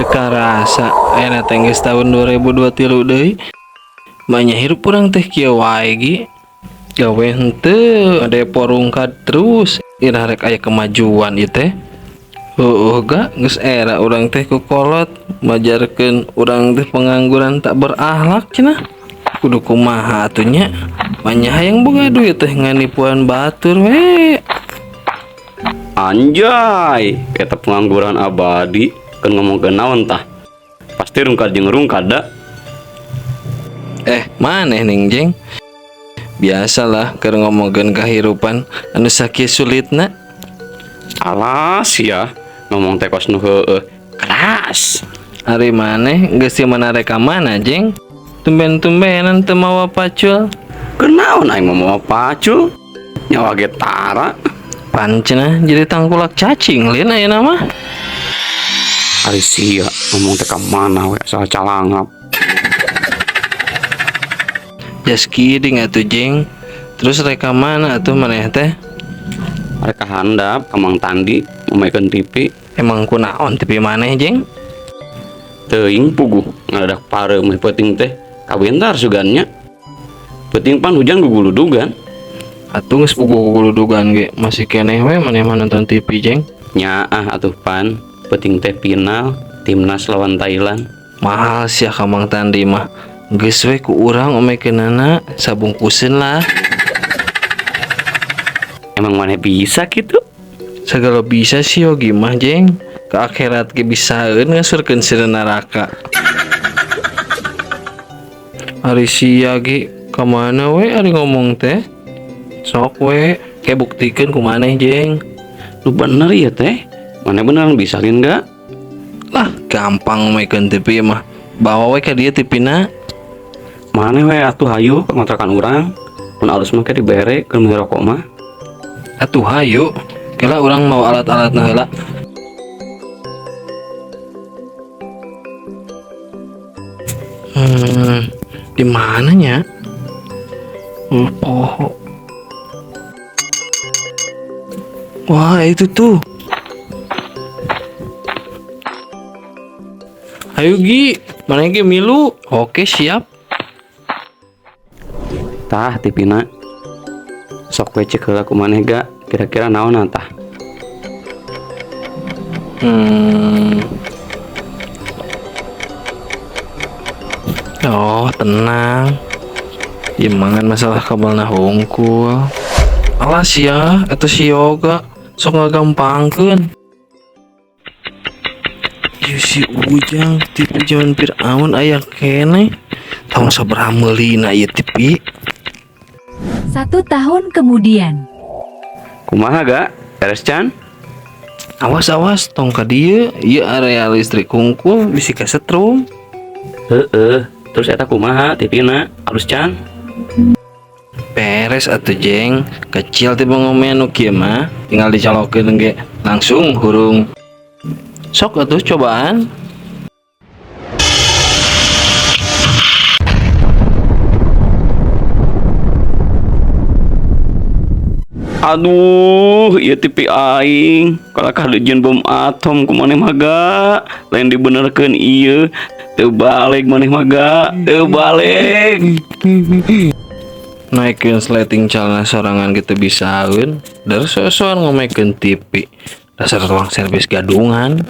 Teu karasa ayeuna teh geus tahun 2023 deui. Banyak hirup urang teh kieu wae gi. Gawe henteu, depo rungkad terus. Iraha rek aya kemajuan ieu teh. Heueuh ga geus era urang teh ku kolot majarkeun urang teh pengangguran tak berakhlak cenah. Kudu kumaha atuh nya? Banyak hayang boga duit teh nganipuan batur we. Anjay, eta pengangguran abadi kan ngomongkeun naon tah? Pasti rungkad jeung rungkad da. Maneh ning jeng. Biasalah keur ngomongkeun kahirupan anu sakieu sulitna. Alas ya, ngomong teh kos nu heueuh. Keras. Ari maneh geus di mana rek ka mana jeng? Tumben-tumbenan teu mawa pacul. Kunaon aing mah mawa pacul? Nyawa ge tara. Pan cenah jadi tangkulak cacing lin ayeuna mah. Ari sia ngomong teh ka mana we asal calangap. Just kidding atuh jeng. Terus rek ka mana atuh maneh teh? Rek ka handap ka Mang Tandi ngomekeun TV. Emang kunaon TV maneh jeng? Teuing puguh ngadadak pare meh peuting teh kabentar sugannya. Peuting pan hujan guguludugan. Atuh geus puguh guguludugan ge masih keneh we maneh mah nonton TV jeng. Nyaah atuh pan peuting teh final timnas lawan Thailand. Mahal sia ka Mang Tandi mah. Geus we ku urang omekeunana sabungkuseun lah. Emang maneh bisa kitu? Sagala bisa sih yogi mah jeng. Ke akhirat ge bisaeun ngasurkeun sieun neraka. Ari sia ge ka mana we ari ngomong teh? Sok we, ke buktikeun ku maneh jeng. Lu bener ya teh? Maneh beneran bisa lin ga? Lah gampang ngomekeun TV mah. Bawa we ka dieu TV-na. Maneh we atuh hayu ka kontrakan urang. Mun alus mah ke dibere keur meuli rokok mah. Atuh hayu. Kela urang mau alat-alatna heula. Di mana nya? Oh. Wah, itu tuh. Ayo Gi, mana ge milu? Oke, siap. Tah tipina. Sok we cek heula ku maneh ga, kira-kira naon tah? Oh, tenang. Gimana masalah kabelna hungkul. Alas ya, eta si Yoga sok ngagampangkeun. Ieu si Ujang TV zaman Fir'aun aya keneh. Tahun sabaraha meulina ieu TV? 1 tahun kemudian. Kumaha ga? Beres can? Awas awas tong ka dieu, ieu area listrik hungkul bisi kasetrum. Heeh, terus eta kumaha TV-na? Alus can? Beres atuh jeng, kecil tiba ngomean nu kieu mah, tinggal dicolokeun ge langsung hurung. Sok atuh cobaan. Aduh, ieu TV aing. Kalakah dijieun bom atom ku maneh mah ga? Lain dibenerkeun ieu, teu balik maneh mah ga, teu balik. Naikeun sleting calana sorangan gitu bisaeun, dar sosoan ngomekeun TV. Dasar tukang servis gadungan.